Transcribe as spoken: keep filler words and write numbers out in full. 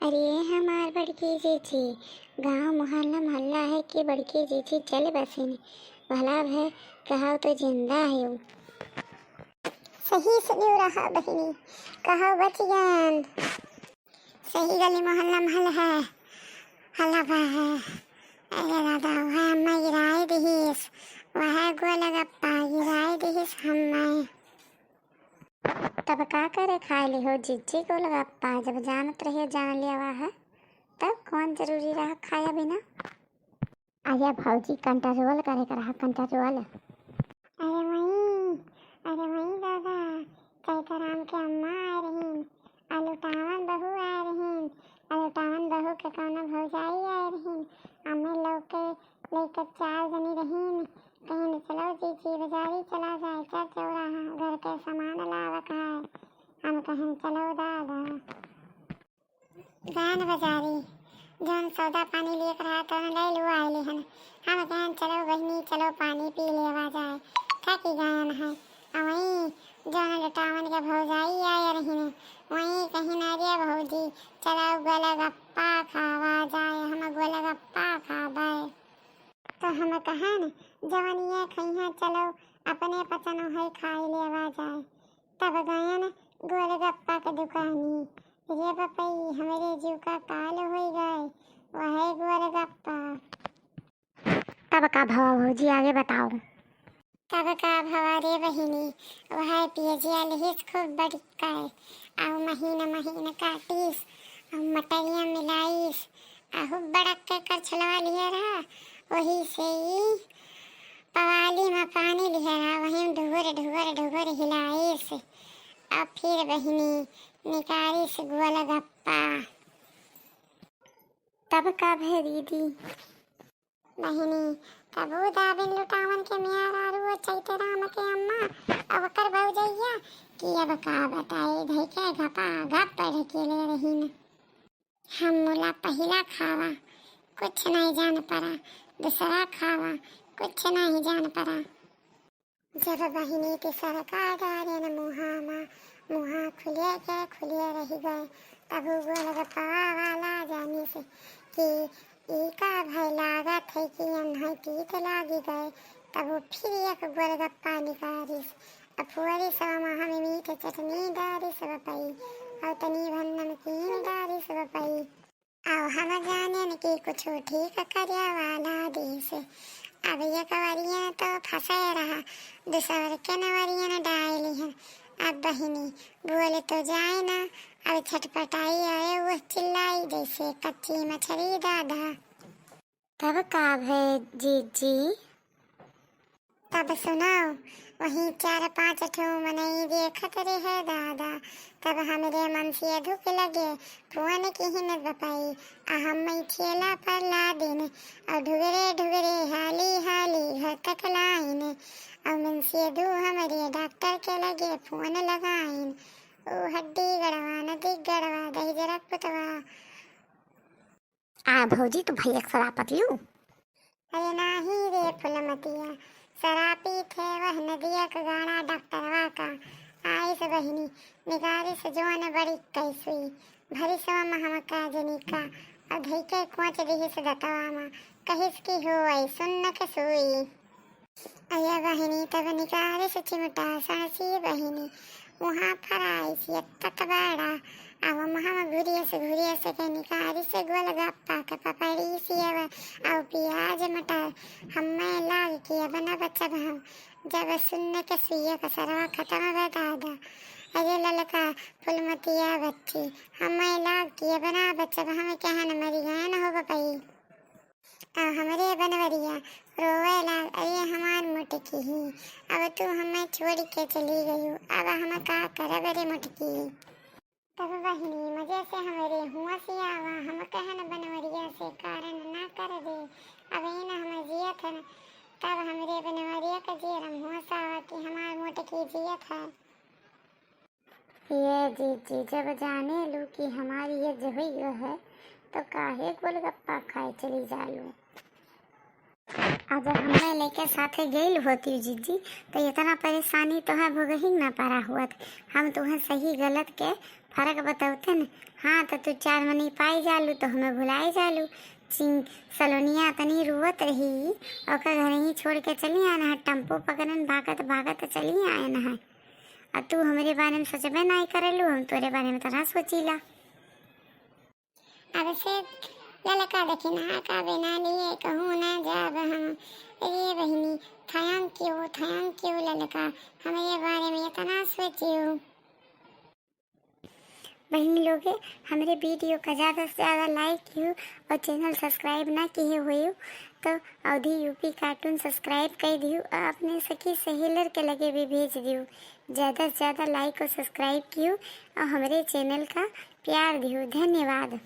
अरे हमार बड़की जीजी, गाँव मोहल्ला मोहल्ला है कि बड़की जीजी चल बसिन, भला भय कहाउ तो जिंदा है उ। सही सुनिउ रहा बहिनी, कहाउ बचि गयन। सही गली मोहल्ला महल है, हल्ला बा है। अरे दादा, वह अम्मा गिराए दिहिस, वह गोलगप्पा गिराए दिहिस हम्मा। तब का करे खाए लिहो जिज्जी गोलगप्पा, जब जानत रहे जान लिया है, तब कौन जरूरी रहा खाया बिना। अरे भौजी, control करे के रहा, control। अरे वही, अरे वही दादा, चैताराम के अम्मा आए रहीन, आ लुटावन बहू आए रहीन, आ लुटावन बहू के कौनो भौजाई आए रहीन, हमें लौके लेके चार जनी रहीन, कहिन चलो जीजी बाजारी चला जाए, चल चौराहा घर के सामान लावे के है, हम कहिन चलो दादा। गयन बाजारी, जौन सौदा पानी लेके रहा, तौन ले लुआ आइली हन। हम कहन, "चलो बहिनी, चलो पानी पी लेवा जाए, थकी गयन है।" आ वहीं जौन लुटावन के भौजाई आए रहिन, वहीं कहिन, "अरे भौजी, चलो गोलगप्पा खावा जाए, हम गोलगप्पा खाबे।" तो हम कहन, "जवनिया खइहाँ, चलो अपने पचन है खाए लेवा जाए।" तब गयन गोलगप्पा के दुकानी। रे बपई, हमरे जीव का काल होई गए, वह गोलगप्पा। तब का भवा भौजी, आगे बताओ। तब का भवा रे बहिनी, वह पियजिया लिहिस खूब बड़का, अउ महीन महीन काटिस, अउ मटरिया मिलाइस, अहू बड़क के करछलवा लिहे रहा, वही से ही पवाली में पानी लिहे रहा, वही में ढुगुर ढुगुर ढुगुर हिलाइस। अब फिर बहिनी निकालिस गोलगप्पा। तब का भय दीदी? बहिनी, तबो दाबिन लुटावन के मेहरारू वो चैतराम के अम्मा, अब ओकर भौजैया कि अब का बताई, धई के घपा घप ढकेले रहीन। हम मुला पहिला खावा, कुछ नहीं जान परा, दूसरा खावा, कुछ नहीं जान परा। जब बहिनी तीसरका डारेन मुहा मा, मुहा खुले के खुले रहि गए। तब उ गोलगप्पा वाला जानिस कि ई का भय, लागत है कि एन्है तीत लागि गए। तब उ फिर एक गोलगप्पा निकारिस, अब फुअरी सब मा हम मीठ चटनी डारिस बपई, अउ तनी भर नमकीन डारिस बपई। अउ हम जानेन कि कुछु ठीक करे वाला दिहिस। अब एक वरिया तो फंसे रहा, दूसर के न वरिया न डाय लिहन। अब बहिनी बोल तो जाए ना, अब छटपटाई आए, वो चिल्लाई जैसे कच्ची मछली दादा। तब का भय जीजी? तब सुनो, वहीं चार पाँच ठो मनई देखत रहे दादा। तब हमरे मनसेधू के लगे फोन किहिन बपई, आ हम ठेला पर लादिन, अउ ढुगरे ढुगरे हाली हाली घर तक लाइन। अउ मनसेधू हमरे डॉक्टर के लगे फोन लगाइन, ऊ हड्डी गड़वा, नदी गड़वा, दहिजरा पुतवा। आ भौजी, तू भैया के सरापत लियू? अरे नाही रे फुलमतिया, सरापी थे वह नदिया का गाड़ा डॉक्टरवा का। आइस बहिनी, निकारिस जोन बड़ी कैसुई, भरिस वम हमका जनिका, अउ धइके कोच दिहिस दतवा मा, कहिस कि होई सुन्न के सुई। अरे बहिनी, तब निकारिस चिमटा सासी बहिनी, उहाँ फराइस यत्तत बड़ा। अब हम घुरियस घुरियस के निकारिस गोलगप्पा के पपड़ी सियब, अउ पियाज मटर। हम्मे लाग कि अब न बचब हम, जब सुन्न के सुइया का सरवा खतम बा दादा। अरे ललका फुलमतिया बच्ची, हम्मे लाग कि अब न बचब हम, केहन मरि गयन हो बपई। आ हमरे बनवरिया रोवे लाग, "अरे हमार मोटकी ही, अब तू हमें छोड़ के चली गयू, अब हम का करब रे मोटकी?" तब बहिनी मजे से हमरे हुआँ से आवा, हम कहन बनवरिया से कारण ना कर दे, अब इन हम जियत हन। तब हमरे बनवरिया के जेरम होश आवा कि हमार मोटकी जियत है। ये जीजी, जब जाने लू कि हमारी ये जहुई है, तो काहे गोलगप्पा खाए चली जालू? आ जब हमें लेके साथे गइल होती जीजी, तो इतना परेशानी तोहे भोगही ना पड़ा हुअत। हम तोहे सही गलत के फर्क बतौते न, हाँ, तो तू चार मनई पाई जालू, तो हमें भुलाई जालू। चिंग, सलोनिया तनी रुवत रही, ओकर घर ही छोड़ के चली आयन है, टेम्पो पकड़न भागत भागत चली आयन है। आ तू हमरे बारे में सोचबे नाई करेलू, हम तोरे बारे में तरह सोचीला। अब से ललका दखिना का बिना लिए कहूँ ना जाब हम। ए बहिनी, thank you, thank you ललका, हमरे बारे में इतना सोचियो। बहिनी लोगे, हमरे video का ज़्यादा से ज़्यादा like किहू और channel subscribe ना किहे होइहू, तो अवधी यूपी cartoon subscribe कर दिहू और अपने सखी सहेलर के लगे भी भेज दिहू। ज़्यादा से ज़्यादा like और subscribe किहू और हमरे channel का प्यार दिहू। धन्यवाद।